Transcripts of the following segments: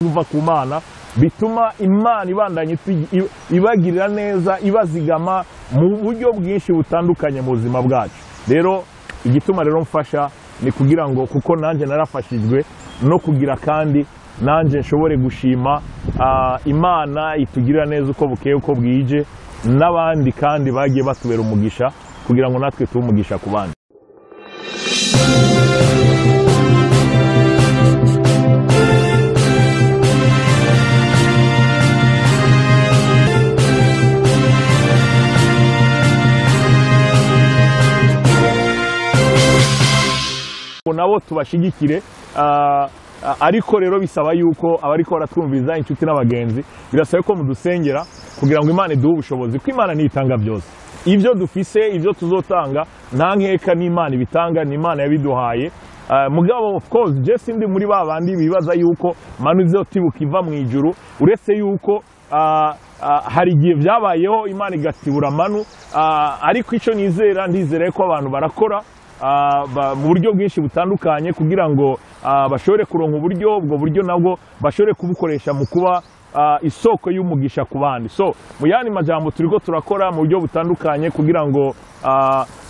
buva ku Mana, bituma Imana ibandanya ibagirira neza, ibazigama mu buryo bwinshi butandukanye mu buzima bwacu. Rero igituma rero mfasha ni kugira ngo, kuko nanjye narafashijwe, no kugira kandi nanjye nshobore gushima Imana itugirira neza uko bukeye uko bwije, n'abandi kandi bagiye batubera umugisha, kugira ngo natwe tube umugisha ku bandi. Nabo tubashigikire, ariko rero bisaba yuko abariko baratwumviza, inshuti n'abagenzi, birasaba ko mudusengera kugira ngo Imana iduhe ubushobozi, ko Imana nitanga byose. Ibyo dufise, ibyo tuzotanga, nta nkeka n'Imana ibitanga, ni Imana yabiduhaye. Mugabo of course je sindi muri ba bandi bibaza yuko manu izotibuka iva mu ijuru, uretse yuko hari igihe byabayeho Imana igatibura manu, ariko ico nizera, ndizera ko abantu barakora mu buryo bwinshi butandukanye kugira ngo bashobore kuronka uburyo, ubwo buryo nabwo bashobore kubukoresha mu kuba isoko y'umugisha ku bandi. So mu yandi majambo, turiko turakora mu buryo butandukanye kugira ngo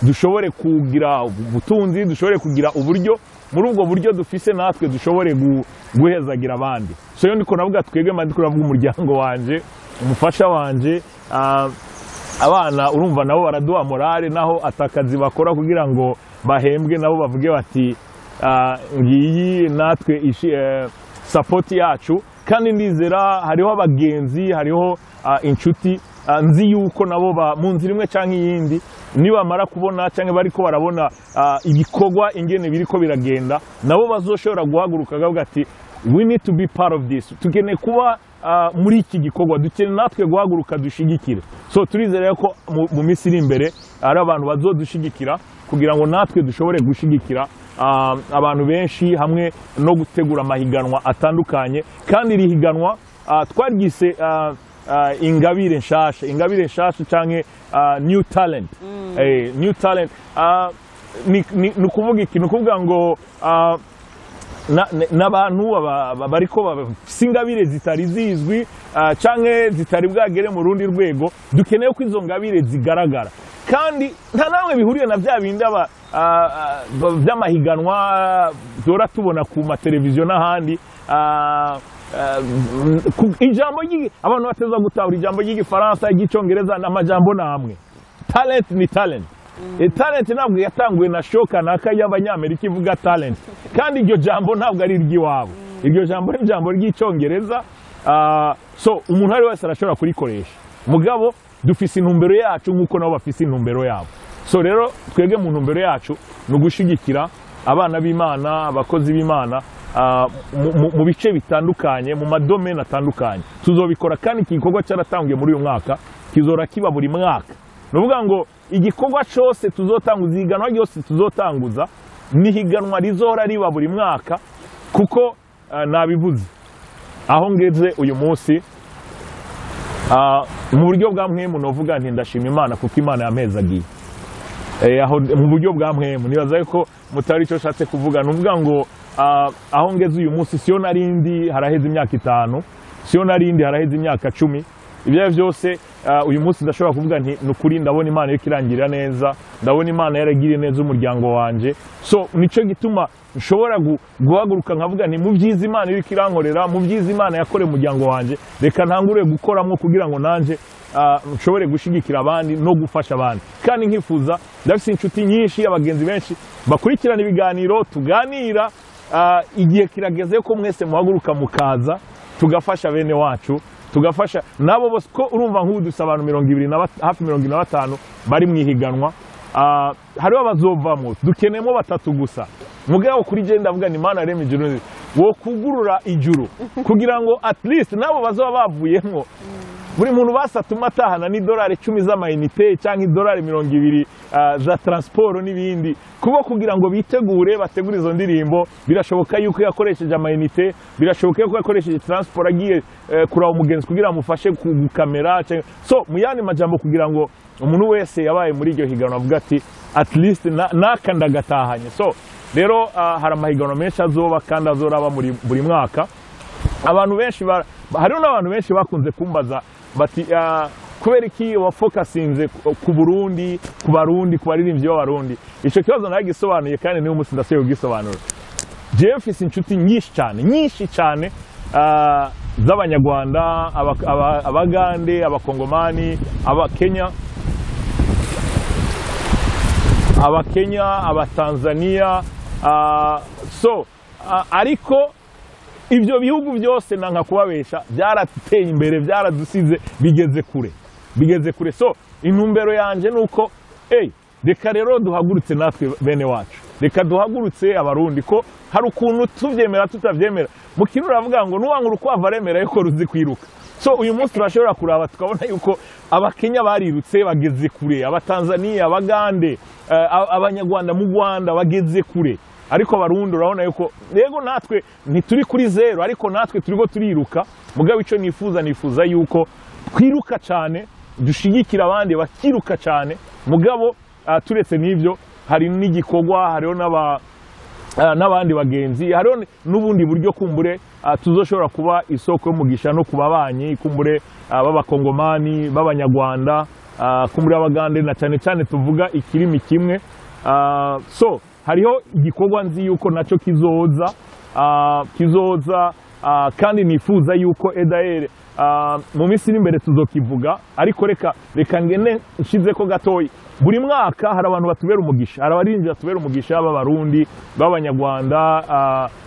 dushobore kugira ubutunzi, dushobore kugira uburyo, muri ubwo buryo dufise natwe dushobore guhezagira abandi. So iyo ndiko navuga twebwe, mba ndiko navuga umuryango wanje, umufasha wanje, abana, urumva nabo baraduha morale, naho atakazi bakora kugira ngo bahembwe, nabo bavuge bati ngiyi natwe support yacu. Kandi ndizera hariho abagenzi, hariho inshuti, nzi yuko nabo mu nzira imwe canke iyindi, nibamara kubona canke bariko barabona ibikorwa ingene biriko biragenda, nabo bazoshobora guhaguruka bakavuga ati we need to be part of this, tukeneye kuba muri iki gikorwa, dukeneye natwe guhaguruka dushigikire. So turizera ko mu minsi iri imbere ari abantu bazodushigikira kugira ngo natwe dushobore gushigikira abantu benshi, hamwe no gutegura amahiganwa atandukanye. Kandi iri higanwa twaryise ingabire nshasha, ingabire nshasha canke new talent. New talent ni ukuvuga iki? Ni ukuvuga ngo n'abantu bariko bafise ingabire zitari zizwi canke zitari bwagere mu rundi rwego, dukeneye ko izo ngabire zigaragara. Kandi nta namwe bihuriye na bya bindi by'amahiganwa dora tubona ku mateleviziyo n'ahandi. Ijambo abantu bateza gutahura ijambo ry'igifaransa, ry'icyongereza, n'amajambo namwe, talent ni talent. Talent ntabwo yatanguye na show kanaka y'abanyamerika ivuga talent, kandi iryo jambo ntabwo ari iry'iwabo, iryo jambo ni ijambo ry'icyongereza. So umuntu ari wese arashobora kurikoresha, mugabo dufise intumbero yacu nk'uko nabo bafise intumbero yabo. So rero twebwe mu ntumbero yacu ni ugushigikira abana b'Imana, abakozi b'Imana mu bice bitandukanye, mu ma domaines atandukanye. Tuzobikora, kandi iki gikorwa cyaratangiye muri uyu mwaka, kizora kiba buri mwaka. Ni ukuvuga ngo igikorwa cyose tuzotanguza, ihiganwa ryose tuzotanguza, ni ihiganwa rizohora riba buri mwaka, kuko nabivuze, aho ngeze uyu munsi mu buryo bwa mpwemu novuga nti ndashima Imana kuko Imana yampezagiye. Aho mu buryo bwa mpwemu nibaza ko mutari icyo nshatse kuvuga, ni ukuvuga ngo aho ngeze uyu munsi siyo narindi haraheze imyaka 5, siyo narindi haraheze imyaka 10. Ibyo byose uyu munsi ndashobora kuvuga nti nukuri ndabona Imana iriko irangirira neza, ndabona Imana yaragiriye neza umuryango wanje. So nico gituma nshobora guhaguruka nkavuga nti mu byiza Imana iriko irankorera, mu byiza Imana yakoreye umuryango wanje, reka ntangure gukoramo kugira ngo nanje nshobore gushigikira abandi no gufasha abandi. Kandi nkifuza, ndafise inshuti nyinshi, abagenzi benshi bakurikirana ibiganiro tuganira, igihe kirageze ko mwese muhaguruka mukaza tugafasha bene wacu, tugafasha nabo bose, ko urumva nk'ubu dufise abantu 20 na hafi 25 bari mu ihiganwa, hariho abazovamwo, dukeneyemo 3 gusa. Mugabo kuri je ndavuga ni Imana yaremye ijuru, wo kugurura ijuru kugira ngo at least nabo bazoba bavuyemwo, buri muntu basatuma atahana n'idolari 10 z'amayinite cyangwa idolari 20 za transport n'ibindi, kubo kugira ngo bitegure, bategure izo ndirimbo. Birashoboka yuko yakoresheje amayinite, birashoboka yuko yakoresheje transport agiye kuraba umugenzi kugira amufashe gukamera. So mu yandi majambo, kugira ngo umuntu wese yabaye muri iryo higanwa avuga ati at least naka ndagatahanye. So rero hari amahiganwa menshi azoba kandi azoraba buri mwaka. Abantu benshi hariho n'abantu benshi bakunze kumbaza bati: "Kubera iki wafokasinze ku Burundi, ku Barundi, ku baririmbyi b'Abarundi?" Ico kibazo naragisobanuye, kandi niba umunsi ndasubiye kugisobanura. Jewe mfise inshuti nyinshi cyane, nyinshi cyane, z'Abanyarwanda, Abagande, Abakongomani, Abakenya, Abatanzania, so ariko ibyo bihugu byose, nanka kubabesha, byarateye imbere, byaradusize, bigeze kure, bigeze kure. So intumbero yanje ni uko, hey, reka rero duhagurutse natwe bene wacu, reka duhagurutse Abarundi, ko hari ukuntu tubyemera tutabyemera, mu kintu uravuga ngo nuwanga urukwavu aremera yuko ruzi kwiruka. So uyu munsi turashobora kuraba tukabona yuko Abakenya barirutse, bageze kure, Abatanzania, Abagande, Abanyarwanda mu Rwanda bageze kure, ariko Abarundi urabona yuko yego natwe ntituri kuri zero, ariko natwe turiko turiruka. Mugabo icyo nifuza, nifuza yuko twiruka cyane, dushigikira abandi bakiruka cyane. Mugabo turetse n'ibyo, hari n'igikorwa, hariho n'abandi bagenzi, hariho n'ubundi buryo kumbure tuzoshobora kuba isoko y'umugisha no ku babanyi, kumbure b'Abakongomani, b'Abanyarwanda, kumbure b'Abagande, na cyane cyane tuvuga ikirimi kimwe. So hariho igikorwa nzi yuko nacyo kizoza, kandi nifuza yuko edaere mu minsi iri imbere tuzokivuga. Ariko reka ngene nshize ko gatoyi. Buri mwaka hari abantu batubera umugisha, hari abaririmbyi batubera umugisha b'Abarundi, b'Abanyarwanda,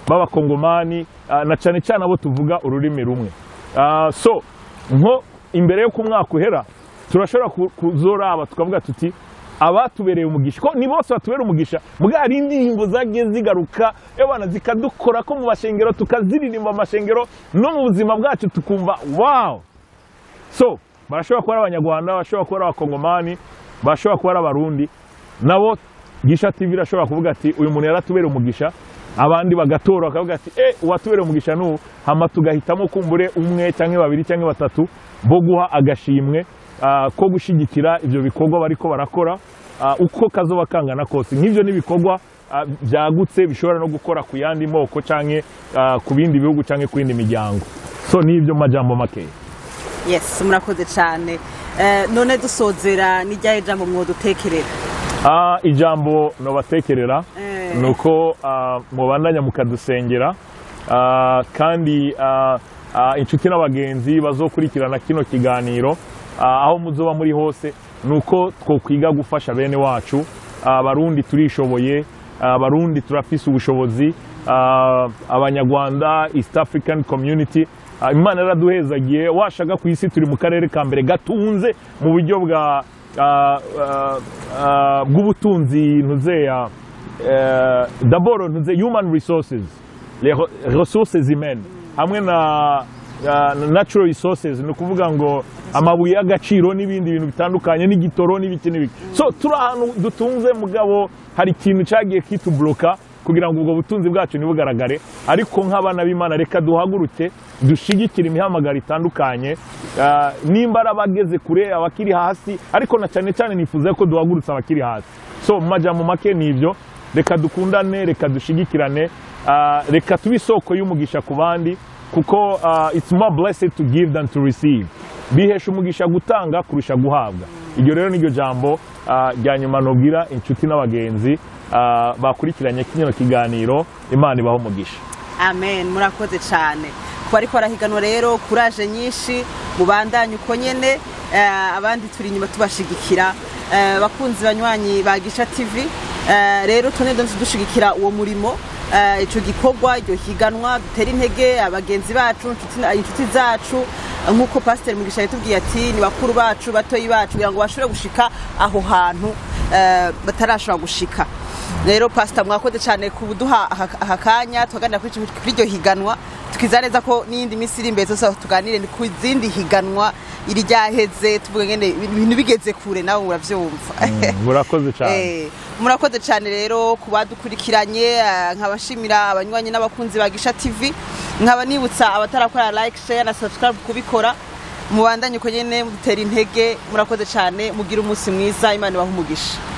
b'Abakongomani, na cyane cyane abo tuvuga ururimi rumwe. So nko imbere yo ku mwaka uhera turashobora kuzoraba tukavuga tuti abatubereye umugisha, ko ni bose batubera umugisha, muga hari indirimbo zagiye zigaruka, ebana, zikadukora ko mu mashengero, tukaziririmba mu mashengero no mu buzima bwacu, tukumva wow. So barashobora kuba ari Abanyarwanda, bashobora kuba ari Abakongomani, bashobora kuba ari Abarundi. Nabo Gisha TV irashobora kuvuga ati uyu muntu yaratubereye umugisha, abandi bagatora bakavuga ati uwatubereye umugisha n'ubu, hama tugahitamo kumbure umwe cyangwa babiri cyangwa batatu bo guha agashimwe ko gushyigikira ibyo bikorwa bariko barakora, uko kazoba kangana kose. Nk'ibyo n'ibikorwa byagutse bishobora no gukora ku yandi moko canke ku bindi bihugu canke ku yindi miryango. So n'ibyo mu majambo makeya. Yes, murakoze cyane. None dusozera, n'iryahe jambo mwodutekerera? Ijambo nobatekerera nuko mubandanya mukadusengera, kandi inshuti n'abagenzi bazokurikirana kino kiganiro, aho muzoba muri hose, nuko twokwiga gufasha bene wacu. Abarundi turishoboye, Abarundi turafise ubushobozi, Abanyarwanda, East African Community, Imana yaraduhezagiye. Washaka ku isi turi mu karere ka mbere gatunze mu buryo bwa bw'ubutunzi, ntuzeya d'abord ntuze human resources, les ressources humaines, hamwe na natural resources, ni ukuvuga ngo amabuye y'agaciro n'ibindi bintu bitandukanye n'igitoro n'ibiki n'ibiki. So turi ahantu dutunze, mugabo hari ikintu cyagiye kitubloka kugira ngo ubwo butunzi bwacu ntibugaragare. Ariko nk'abana b'Imana, reka duhaguruke dushigikire imihamagaro itandukanye, nimba ari abageze kure, abakiri hasi, ariko na cyane cyane nifuza ko duhagurutse abakiri hasi. So mu majambo make ni ibyo: reka dukundane, reka dushigikirane, reka tube isoko y'umugisha ku bandi, kuko it's more blessed to give than to receive, bihesha umugisha gutanga kurusha guhabwa. Iryo rero niryo jambo rya nyuma nobwira inshuti n'abagenzi bakurikiranye kino kiganiro. Imana ibaho umugisha. Amen, murakoze cyane. Ku bariko barahiganwa rero, kuraje nyinshi, mubandanye uko nyene, abandi turi inyuma tubashigikira. Bakunzi banywanyi ba Gisha TV, rero tone dushigikira uwo murimo, ico gikorwa, iryo higanwa, dutera intege abagenzi bacu, inshuti zacu, nk'uko Pasiteri Mugisha yatubwiye ati ni bakuru bacu, batoyi bacu, kugira ngo bashobore gushika aho hantu batarashobora gushika. Rero Pasita, mwakoze cyane kuduha aka kanya tukaganira kuri iryo higanwa. Tukiza neza ko n'iyindi minsi iri imbere zose tuganire ku zindi higanwa, iri ryaheze, tuvuge ngene ibintu bigeze kure, nawe uravyumva. Murakoze cyane. Murakoze cyane rero ku badukurikiranye, nkabashimira abanywanyi n'abakunzi ba Gisha TV, nkaba nibutsa abatarakora like, share na subscribe kubikora. Mubandanye uko nyene mudutera intege. Murakoze cyane, mugire umunsi mwiza, Imana ibahe umugisha.